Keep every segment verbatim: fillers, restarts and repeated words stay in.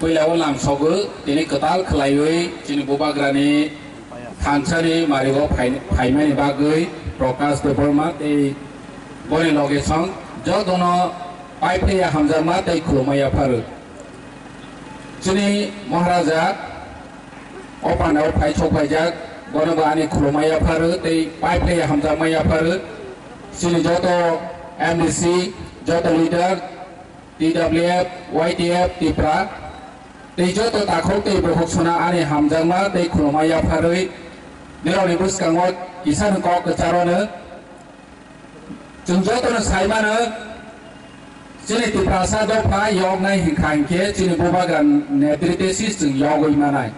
Puila o langsogo tini kwtal khwlaiwi chini bubagrani thansani marigo phai-, phaimani bagwi Prakash Debbarma tei boni loge song jotono paiphlaiya hamjakma tei khulumma yapharo. Chini Maharaja o pandao phai sok phaijak, bono bo ani khulumma yapharo tei paiphlaiya hamjakma yapharo. Chini joto M D C, joto leader, T W F, Y T F, Tipra, tei joto takhuk tei bukhuk sona ani hamjakma tei khulumma yapharwi nirokni bwskango kisa kok kwcharwno. Chwng jotono sai mano, chini Tiprasa dopha yoknai hinkha hinkhe chini bubagra netritwe si chwng yogwi manai.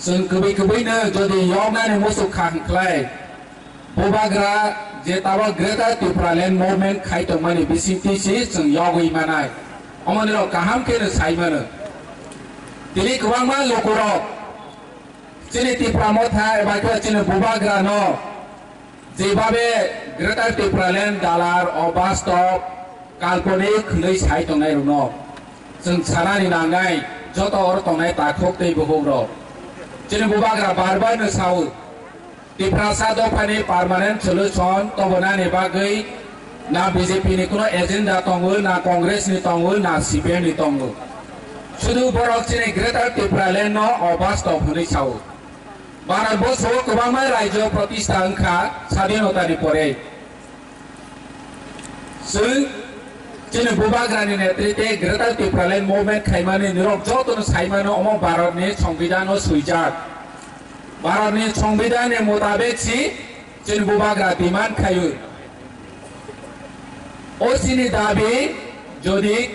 Chwng kwbwi kwbwino jodi yoknani muchuk kha hinkhlai, bubagra je tabok Greater Tipraland Movement khai tongmani bisingtwi si chwng yogwi manai. Omonirok kaham kheno sai mano. Tini kwbangma lukurok chini Tipra Motha eba khe chini bubagrano jebabe Greater Tipraland dalar, obastop, kalponik hwnwi sai tongnairokno chwng sanani nangnai, joto oro tongnai takhuk tei bukhukrok. Chini bubagra bar bar no sao, Tiprasa dophani permanent solution tobonani bagwi na B J P ni kuno agenda tongo, na Congress ni tongo, na C P M ni tongo. Sudu borok chini Greater Tipraland no obastop hwnwi sao. Bharat borsho o kwbangma rajyo pratistha wngkha sadhinotani pore. Chwng chini bubagrani netritwe Greater Tipraland Movement khaimani nirok jotono saimano omo Bharatni Songbidan o swijak. Bharatni Songbidan ni mutabek si chini bubagra demand khaio. O chini dabi jodi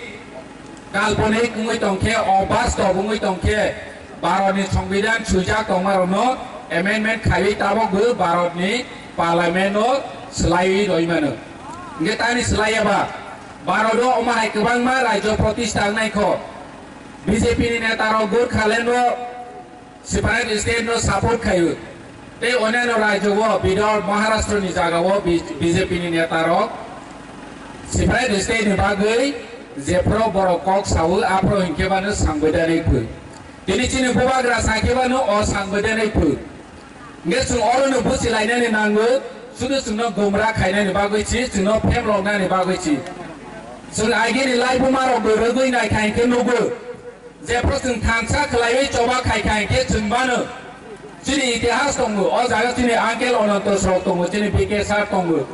kalponik wngwi tongkhe, o bastop wngwi tongkhe, Bharatni Songbidan swijak tongmarokno amendment khaiwi tabokbo Bharatni Parliament-o swlaiwi roimano. Hwnkhe tani swlaiyaba Bharat-o omo hai kwbangma rajyo pratistha wngnaikho. B J P ni netarok Gorkhaland-o separate state no support khaio. Tei onyaino rajyo o Bidor Maharashtra ni jaga o B J P ni neta rok separate state ni bagwi jephru borok kok sao aphru hinkhe bano sangbaidani phwi. Tini chini bubagra sakhe bano o sangbaidani phwi. Hingke chwng oro no buchi lainani nango, sudu chwngno gumra khainani bagwi si chwngno phemloknani bagwi si. Chwng agini laibuma rok bo rwgwi nai kha hinkhe nugo. Jephru chwng thansa khwlaiwi choba khai kha hinkhe chwng mano. Chini itihas tongo, o jaga chini uncle Ananto Srok tongo, chini B K sir tongo.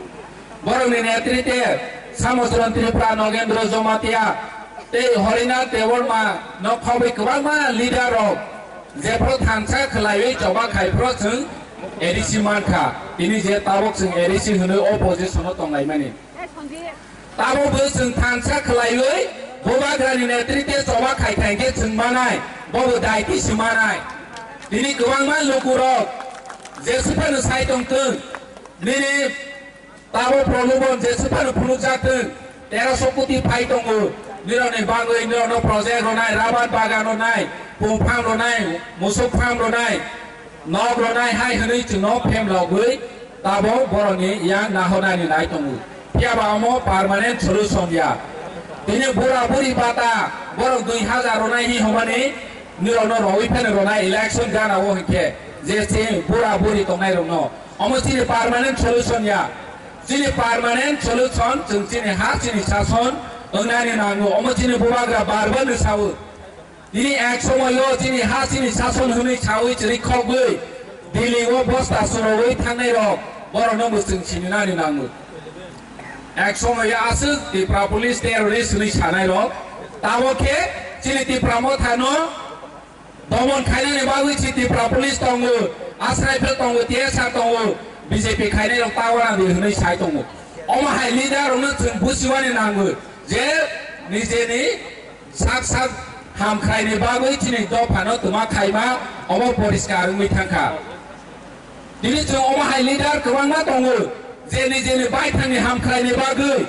Borokni netritwe Samochron Tripura, Nogendro Jomatia tei Horinath Debbarma no khobwi kwbangma leader rok jephru thansa khwlaiwi choba khai phuru chwng A D C mankha. Tini je tabok chwng A D C hwnwi opposition o tonglaimani. Tabok bo chwng thansa khwlaiwi bubagrani netritwe choba khai khai khe chwng manai, bobo daiti si manai. Tini kwbangma lukurok jeswphano sai tongtwng, nini tabo prolobon jeswphano phunukjaktwng, teroso koti phai tongo, nirokni bagwi nirokno project rwnai, rabar bagan rwnai, pung farm rwnai, musuk farm rwnai, nok rwnai hai hwnwi chwngno phemlogwi tabo borokni yang nahornani nai tongo. Phiyaba omo permanent solution ya. Tini bura buri bata borok dui hazar rwnai hi hwnmani nirokno rwi phano rwnai election gana o hinkhe je se bura buri tongnai rokno. Omo chini permanent solution ya. Chini permanent solution chwng chini ha chini sason wngnani nango. Omo chini bubagra bar bar no sao. Nini ek somoyo chini ha chini sason hwnwi sawi chwrwi khogwi Delhi o bosta chwrogwi thangnai rok borokno mwchwng sininani nango. Ek somoyo aswk Tipra police terrorist hwnwi sanai rok tamo khe chini Tipra mothano domon khainani bagwi si Tipra police tongo, Asraifel tongo, T S R tongo, B J P khainai rok tawana di hwnwi sai tongo. Omo hai leader rokno chwng busiwani nango je nijeni sak sak hamkhraini bagwi chini dophano twma khaima omo poriskar wngwi thangkha. Tini chwng omo hai leader kwbangma tongo je nijeni baithangni hamkhraini bagwi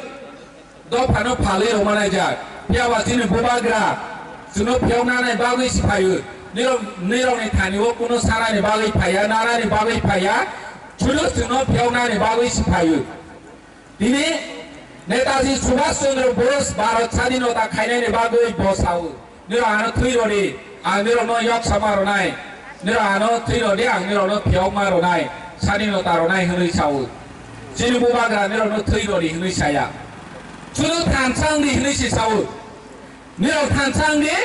dophano phalwi rwma naijak. Phiyaba chini bubagra chwngno phiyok nanai bagwi si phaio. Nirok, nirokni thani o kuno sanani bagwi phaiya, nanani bagwi phaiya, chwngno chwngno phiyok nani bagwi si phaio. Tini Netaji Subhash Chandra Bose Bharat Sadhinota khainani bagwi bo sao. Nirok ano thwi rodi, ang nirokno yok sama ronai. Nirok ano thwi rodi, ang nirokno phiyokma ronai. Sani no ta ronai hwnwi sao. Chini bubagra nirokno thwi rodi hwnwi saya. Chudu thansa wngdi hwnwi si sao. Nirok thansa wngdi,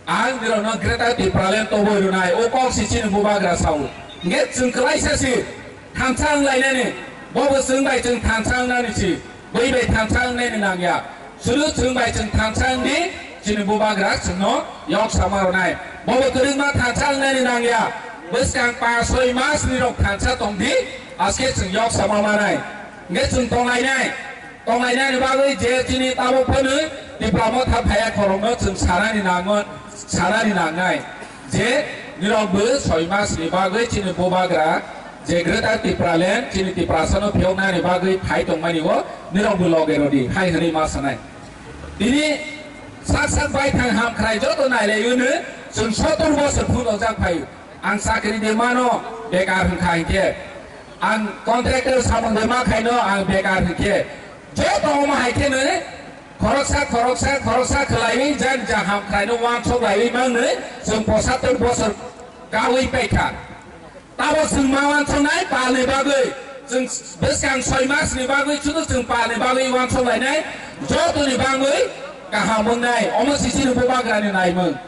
ang nirokno Greater Tipraland toboi ronai. O kok si chini bubagra sao. Nge chwng kwlaisa si. Thansa wnglainani, bobo chwng bai chwng thansa wngnani si, bui bai thansa wngnani nangya. Sudu chwng bai chwng thansa wngdi, chini bubagra chwngno yok sama rwnai. Bobo kwrwngma thansa wngnani nangya. Bwskang pa soi mas ni rok thansa tongdi, aske chwng yok sama manai. Nge chwng tonglainai. Tonglainani bagwi je chini tabuk phano Tipra Motha phaiya khorokno chwng sanani nango, sanani nangnai. Je nirok bo soi mas ni bagwi chini bubagra je Greater Tipraland chini Tiprasano phiyoknani bagwi phai tongmani o nirok bo loge rodi hai hwnwi ma sanai. Tini sak sak baithang hamkhrai joto nailaiwino chwng sotor bosor phunukjak phaio. Ang chakri de mano bekar hwnkha hinkhe, ang contractor samung de ma khaino ang bekar hinkhe, joto omo hai kheno khoroksa, khoroksa, khoroksa khwlaiwi jani ja hamkhraino uansuk laiwi mangno chwng posator bosor kaui paikha. Tabo chwng ma uansuknai palni bagwi, chwng bwskang soi masni bagwi chudu chwng palni bagwi uansuk lainai, jotoni bagwi kaham wngnai, omo sisini bubagrani naimung.